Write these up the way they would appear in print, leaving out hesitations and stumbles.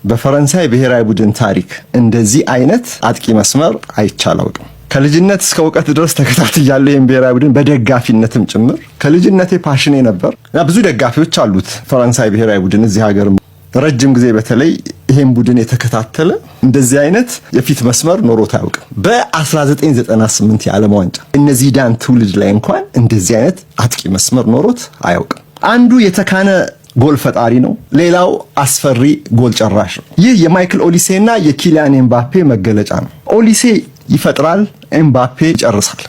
በፈረንሳይ ብሔራዊ ቡድን ታሪክ እንደዚህ አይነት አጥቂ መስመር አይቼ አላውቅም። ከልጅነት እስከ እውቀት ድረስ ተከታትያለሁ ይህን ብሔራዊ ቡድን በደጋፊነትም ጭምር። ከልጅነቴ passion ኔ ነበር እና ብዙ ደጋፊዎች አሉት ፈረንሳይ ብሔራዊ ቡድን። እዚህ ሀገር ረጅም ጊዜ በተለይ ይሄን ቡድን የተከታተለ እንደዚህ አይነት የፊት መስመር ኖሮት አያውቅም። በ1998 የዓለም ዋንጫ እነ ዚዳን ትውልድ ላይ እንኳን እንደዚህ አይነት አጥቂ መስመር ኖሮት አያውቅም። አንዱ የተካነ ጎል ፈጣሪ ነው፣ ሌላው አስፈሪ ጎል ጨራሽ ነው። ይህ የማይክል ኦሊሴ እና የኪሊያን ኤምባፔ መገለጫ ነው። ኦሊሴ ይፈጥራል፣ ኤምባፔ ይጨርሳል።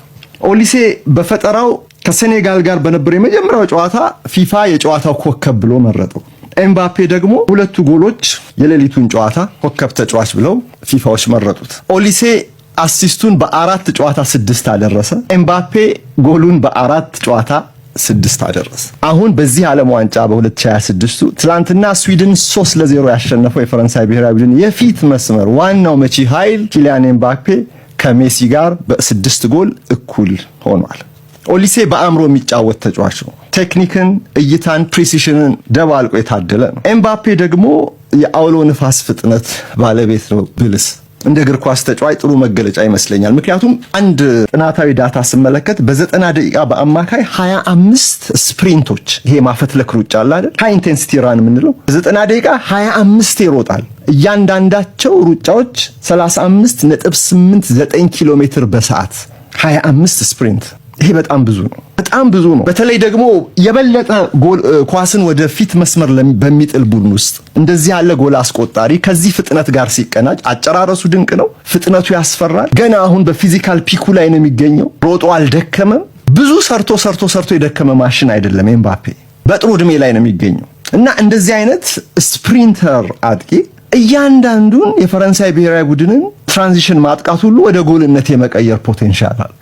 ኦሊሴ በፈጠራው ከሴኔጋል ጋር በነበረው የመጀመሪያው ጨዋታ ፊፋ የጨዋታው ኮከብ ብሎ መረጠው። ኤምባፔ ደግሞ ሁለቱ ጎሎች የሌሊቱን ጨዋታ ኮከብ ተጫዋች ብለው ፊፋዎች መረጡት። ኦሊሴ assist ኡን በአራት ጨዋታ 6 አደረሰ። ኤምባፔ ጎሉን በአራት ጨዋታ 6 አደረሰ። አሁን በዚህ ዓለም ዋንጫ በ2026ቱ ትላንትና ስዊድን 3-0 ያሸነፈው የፈረንሳይ ብሔራዊ ቡድን የፊት መስመር ዋናው መቺ ኃይል ኪሊያን ኤምባፔ ከሜሲ ጋር በ6 ጎል እኩል ሆኗል። ኦሊሴ በአእምሮ የሚጫወት ተጫዋች ነው። ቴክኒክን፣ እይታን፣ precision ን ደባልቆ የታደለ ነው። ኤምባፔ ደግሞ የአውሎ ንፋስ ፍጥነት ባለቤት ነው ብልስ እንደ እግር ኳስ ተጫዋች ጥሩ መገለጫ ይመስለኛል። ምክንያቱም አንድ ጥናታዊ data ስመለከት በ90 ደቂቃ በአማካይ 25 sprint ኦች፣ ይሄ ማፈትለክ ሩጫ አለ አይደል? High intensity run የምንለው፣ በ90 ደቂቃ 25 ይሮጣል። እያንዳንዳቸው ሩጫዎች 35.89 ኪሎ ሜትር በሰዓት፣ 25 sprint። ይሄ በጣም ብዙ ነው። በጣም ብዙ ነው። በተለይ ደግሞ የበለጠ ጎል ኳስን ወደ ፊት መስመር በሚጥል ቡድን ውስጥ እንደዚህ ያለ ጎል አስቆጣሪ ከዚህ ፍጥነት ጋር ሲቀናጅ አጨራረሱ ድንቅ ነው። ፍጥነቱ ያስፈራል። ገና አሁን በ physical peak ኡ ላይ ነው የሚገኘው። ሮጦ አልደከመም። ብዙ ሰርቶ ሰርቶ ሰርቶ የደከመ ማሽን አይደለም። ኤምባፔ በጥሩ ዕድሜ ላይ ነው የሚገኘው እና እንደዚህ አይነት sprinter አጥቂ እያንዳንዱን የፈረንሳይ ብሔራዊ ቡድንን transition ማጥቃት ሁሉ ወደ ጎልነት የመቀየር potential አለው።